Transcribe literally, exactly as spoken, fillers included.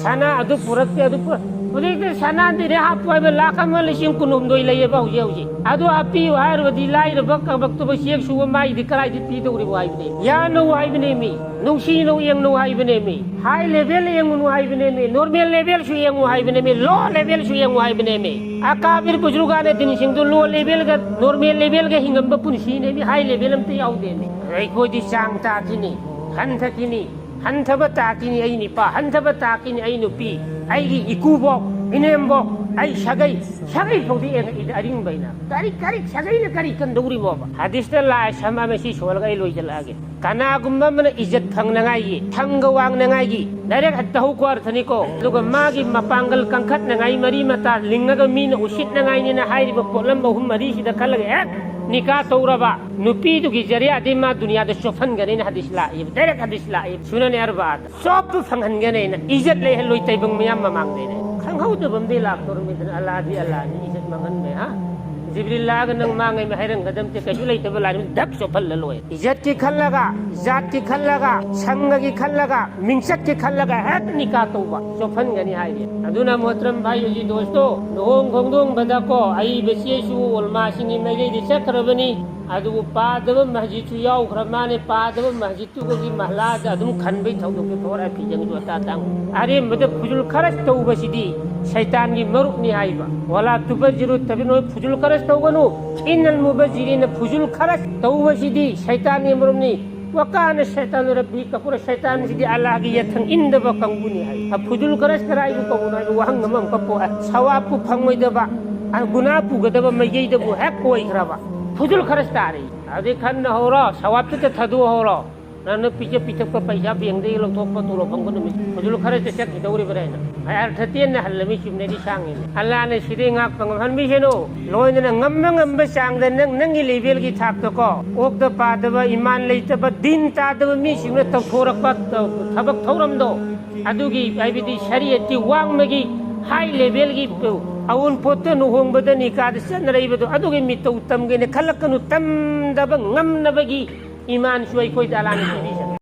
ꯁꯅꯥ ꯑꯗꯨ ꯄꯨꯔꯛꯇꯦ, ꯑꯗꯨ ꯄꯨꯔꯛ-, ꯍꯧꯖꯤꯛꯇꯤ ꯁꯅꯥꯗꯤ ꯔꯦꯍꯥ ꯄꯣꯏꯕ ꯂꯥꯈ ꯑꯃ ꯂꯤꯁꯤꯡ ꯀꯨꯟꯍꯨꯝꯗꯣꯏ ꯂꯩꯌꯦꯕ ꯍꯧꯖꯤꯛ ꯍꯧꯖꯤꯛ꯫ ꯑꯗꯨ ꯍꯥꯞꯄꯤꯌꯨ ꯍꯥꯏꯔꯨꯔꯗꯤ ꯂꯥꯏꯔꯕ ꯀꯕꯛꯇꯨꯕ ꯆꯦꯛ ꯁꯨꯕ ꯃꯥꯏꯗꯤ ꯀꯗꯥꯏꯗ ꯄꯤꯗꯧꯔꯤꯕꯣ ꯍꯥꯏꯕꯅꯦ꯫ ꯌꯥꯅꯧ ꯍꯥꯏꯕꯅꯦꯃꯤ, ꯅꯨꯡꯁꯤꯅꯧ ꯌꯦꯡꯅꯧ ꯍꯥꯏꯕꯅꯦꯃꯤ, high level ꯌꯦꯡꯉꯨꯅꯨ ꯍꯥꯏꯕꯅꯦꯃꯤ, normal levelꯁꯨ ꯌꯦꯡꯉꯨ ꯍꯥꯏꯕꯅꯦꯃꯤ, low levelꯁꯨ ꯌꯦꯡꯉꯨ ꯍꯥꯏꯕꯅꯦꯃꯤ꯫ ꯑꯀꯥꯕꯤꯔ ꯕꯨꯖꯨꯔꯒꯥꯅ ꯗꯤꯟꯁꯤꯡꯗꯨ low levelꯒ normal levelꯒ ꯍꯤꯡꯉꯝꯕ ꯄꯨꯟꯁꯤꯅꯦꯃꯤ, high level ꯑꯝꯇ ꯌꯥꯎꯗꯦꯃꯤ꯫ ꯑꯩꯈꯣꯏꯗꯤ ꯆꯥꯡ ꯇꯥꯈꯤꯅꯤ, ꯍꯟꯊꯈꯤꯅꯤ, ꯍꯟꯊꯕ ꯇꯥꯛꯀꯤꯅꯤ ꯑꯩ ꯅꯤꯄꯥ, ꯍꯟꯊꯕ ꯇꯥꯛꯀꯤꯅꯤ ꯑꯩ ꯅꯨꯄꯤ, ꯑꯩꯒꯤ ꯏꯀꯨꯕꯣꯛ, ꯏꯅꯦꯝꯕꯣꯛ, ꯑꯩ ꯁꯥꯒꯩ, ꯁꯥꯒꯩ ꯐꯥꯎꯗꯤ ꯌꯦꯡꯉꯛꯏꯗ ꯑꯔꯤꯡꯕ ꯑꯩꯅ꯫ ꯀꯔꯤ, ꯀꯔꯤ ꯁꯥꯒꯩꯅ ꯀꯔꯤ ꯀꯟꯗꯧꯔꯤꯃꯣꯕ? ꯍꯗꯤꯁꯇ ꯂꯥꯏ ꯁꯝ ꯑꯃ ꯁꯤ ꯁꯣꯜꯂꯒ ꯑꯩ ꯂꯣꯏꯁꯤꯜꯂꯛꯑꯒꯦ꯫ ꯀꯅꯥꯒꯨꯝꯕ ꯑꯃꯅ ꯏꯖꯠ ꯐꯪꯅꯉꯥꯏꯒꯤ, ꯊꯪꯒ ꯋꯥꯡꯅꯉꯥꯏꯒꯤ, ꯗꯥꯏꯔꯦꯛ ꯍꯦꯛꯇ ꯍꯧꯀꯣ ꯑꯔꯊꯅꯤꯀꯣ꯫ ꯑꯗꯨꯒ ꯃꯥꯒꯤ ꯃꯄꯥꯡꯒꯜ ꯀꯟꯈꯠꯅꯉꯥꯏ, ꯃꯔꯤ ꯃꯇꯥ ꯂꯤꯡꯉꯒ ꯃꯤꯅ ꯎꯁꯤꯠꯅꯉꯥꯏꯅꯤꯅ ꯍꯥꯏꯔꯤꯕ ꯄꯣꯠꯂꯝ ꯑꯍꯨꯝ ꯃꯔꯤꯁꯤꯗ ꯈꯜꯂꯒ ꯍꯦꯛ ꯅꯤꯀꯥ ꯇꯧꯔꯕ ꯅꯨꯄꯤꯗꯨꯒꯤ ꯖꯔꯤꯌꯥꯗꯤ ꯃꯥ ꯗꯨꯅꯤꯌꯥꯗ ꯆꯣꯞꯍꯟꯒꯅꯤꯅ ꯍꯗꯤꯁ ꯂꯥꯛꯏꯕ, ꯗꯥꯏꯔꯦꯛ ꯍꯗꯤꯁ ꯂꯥꯛꯏꯕ꯫ ꯁꯨꯅꯅꯦ ꯑꯔꯕꯥꯗ꯫ ꯆꯣꯞꯄ ꯐꯪꯍꯟꯒꯅꯦꯅ, ꯏꯖꯠ ꯂꯩꯍꯜꯂꯣꯏ ꯇꯥꯏꯕꯪ ꯃꯌꯥꯝ ꯃꯃꯥꯡꯗꯅꯦ꯫ ꯈꯪꯍꯧꯗꯕ ꯑꯃꯗꯤ ꯂꯥꯛꯇꯧꯔꯝꯃꯤꯗꯅ, ꯑꯜꯂꯥꯗꯤ ꯑꯜꯂꯥꯅꯤ, ꯏꯖꯠ ꯃꯥꯡꯍꯟꯕ, ꯍꯥ? ꯖꯤꯕ꯭ꯔꯤꯜ ꯂꯥꯛꯑꯒ ꯅꯪ ꯃꯥꯡꯉꯩ ꯍꯥꯏꯔꯝꯒꯗꯕꯁꯦ ꯀꯩꯁꯨ ꯂꯩꯇꯕ ꯂꯥꯏꯔꯤ, ꯙꯛ ꯆꯣꯞꯍꯜꯂ ꯂꯣꯏꯔꯦ꯫ ꯏꯖꯠꯀꯤ ꯈꯜꯂꯒ, ꯖꯥꯠꯀꯤ ꯈꯜꯂꯒ, ꯁꯪꯒꯒꯤ ꯈꯜꯂꯒ, ꯃꯤꯡꯆꯠꯀꯤ ꯈꯜꯂꯒ ꯍꯦꯛ ꯅꯤꯀꯥ ꯇꯧꯕ, ꯆꯣꯞꯍꯟꯒꯅꯤ ꯍꯥꯏꯔꯤ꯫ ꯑꯗꯨꯅ ꯃꯣꯍꯇꯔꯝ ꯚꯥꯏ ꯑꯣꯏꯒꯤ ꯗꯣꯁꯇꯣ, ꯂꯨꯍꯣꯡ ꯈꯣꯡꯗꯣꯡꯕꯗꯀꯣ, ꯑꯏꯕ ꯆꯦꯁꯨ ꯑꯣꯜꯃꯥꯁꯤꯡꯒꯤ ꯃꯥꯏꯀꯩꯗꯤ ꯆꯠꯈ꯭ꯔꯕꯅꯤ, ꯑꯗꯨꯕꯨ ꯄꯥꯗꯕ ꯃꯁꯖꯤꯠꯁꯨ ꯌꯥꯎꯈ꯭ꯔ ꯃꯥꯅꯦ, ꯄꯥꯗꯕ ꯃꯁꯖꯤꯠ ꯑꯗꯨꯒꯤ ꯃꯍꯂꯥꯗ ꯑꯗꯨꯝ ꯈꯟꯕꯩ ꯊꯧꯗꯣꯛꯇꯨ ꯊꯣꯛꯂꯛꯑꯦ, ꯐꯤꯖꯪꯗꯨ ꯑꯇꯥ ꯇꯥꯡ꯫ ꯑꯔꯦꯝꯕꯗ ꯐꯨꯖꯨꯜ ꯈꯔꯁ ꯇꯧꯕꯁꯤꯗꯤ ꯁꯩꯇꯥꯟꯒꯤ ꯃꯔꯨꯞꯅꯤ ꯍꯥꯏꯕ꯫ ꯋꯥꯂꯥ ꯇꯨꯕꯖꯤꯔꯨ ꯇꯕꯤꯅꯣꯏ, ꯐꯨꯖꯨꯜ ꯈꯔꯁ ꯇꯧꯒꯅꯨ꯫ ꯏꯟꯅꯜ ꯃꯨꯕꯖꯤꯔꯤꯅ, ꯐꯨꯖꯨꯜ ꯈꯔꯁ ꯇꯧꯕꯁꯤꯗꯤ ꯁꯩꯇꯥꯟꯒꯤ ꯃꯔꯨꯞꯅꯤ꯫ ꯋꯥꯀꯥꯅ ꯁꯩꯇꯥꯟ ꯔꯕꯤ ꯀꯄꯨꯔ, ꯁꯩꯇꯥꯟꯁꯤꯗꯤ ꯑꯜꯂꯥꯍꯒꯤ ꯌꯥꯊꯪ ꯏꯟꯗꯕ ꯀꯥꯡꯕꯨꯅꯤ ꯍꯥꯏ꯫ ꯑ, ꯐꯨꯖꯨꯜ ꯈꯔꯁ ꯀꯔꯥꯏꯕꯨ ꯀꯧꯕꯅꯣ ꯍꯥꯏꯕ ꯋꯥꯍꯪ ꯑꯃ ꯑꯃꯨꯛꯀ ꯄꯣꯛꯑꯦ꯫ ꯁꯋꯥꯕꯄꯨ ꯐꯪꯉꯣꯏꯗꯕ, ꯑ, ꯒꯨꯅꯥ ꯄꯨꯒꯗꯕ ꯃꯥꯏꯀꯩꯗꯕꯨ ꯍꯦꯛ ꯑꯣꯏꯈ꯭ꯔꯕ ꯐꯨꯖꯨꯜ ꯈꯔꯁ ꯇꯥꯔꯦ꯫ ꯑꯗꯨꯗꯤ ꯈꯟꯅ ꯍꯧꯔꯣ, ꯁꯋꯥꯕꯇꯨꯗ ꯊꯥꯗꯣꯛ ꯍꯧꯔꯣ꯫ ꯅꯪꯅ ꯄꯤꯖ ꯄꯤꯊꯛꯄ ꯄꯩꯁꯥ ꯕꯦꯡꯗꯒꯤ ꯂꯧꯊꯣꯛꯄ ꯇꯣꯂꯣꯞ ꯐꯪꯕ ꯅꯨꯃꯤꯠ ꯐꯨꯖꯨꯜ ꯈꯔꯁ ꯆꯠꯈꯤꯗꯧꯔꯤꯕ꯭ꯔꯥ ꯍꯥꯏꯅ꯫ ꯑꯔꯊ ꯇꯦꯟꯅ ꯍꯜꯂꯝꯃꯤ ꯆꯨꯝꯅꯗꯤ ꯁꯥꯡꯉꯤꯅꯦ꯫ ꯑꯜꯂꯥꯅ ꯁꯤꯗꯩ ꯉꯥꯛꯄ ꯉꯝꯍꯟꯕꯤꯁꯅꯨ꯫ ꯂꯣꯏꯅꯅ ꯉꯝꯕ ꯉꯝꯕ ꯆꯥꯡꯗ ꯅꯪ ꯅꯪꯒꯤ ꯂꯦꯚꯦꯜꯒꯤ ꯊꯥꯛꯇꯀꯣ, ꯑꯣꯛꯇ ꯄꯥꯗꯕ, ꯏꯃꯥꯟ ꯂꯩꯇꯕ, ꯗꯤꯟ ꯇꯥꯗꯕ ꯃꯤꯁꯤꯡꯅ ꯇꯧꯊꯣꯔꯛꯄ ꯊꯕꯛ ꯊꯧꯔꯝꯗꯣ, ꯑꯗꯨꯒꯤ ꯍꯥꯏꯕꯗꯤ ꯁꯔꯤꯌꯠꯀꯤ ꯋꯥꯡꯃꯒꯤ ꯍꯥꯏ ꯂꯦꯚꯦꯜꯒꯤ ꯑꯋꯨꯟꯄꯣꯠꯇ ꯂꯨꯍꯣꯡꯕꯗ ꯅꯤꯀꯥꯗ ꯆꯠꯅꯔꯛꯏꯕꯗꯣ ꯑꯗꯨꯒꯤ ꯃꯤꯇꯧ ꯇꯝꯒꯦꯅ ꯈꯜꯂꯛꯀꯅꯨ꯫ ꯇꯝꯗꯕ ꯉꯝꯅꯕꯒꯤ ꯏꯃꯥꯟꯁꯨ ꯑꯩꯈꯣꯏꯗ ꯑꯂꯥꯅ ꯄꯤꯕꯤꯁꯅꯨ꯫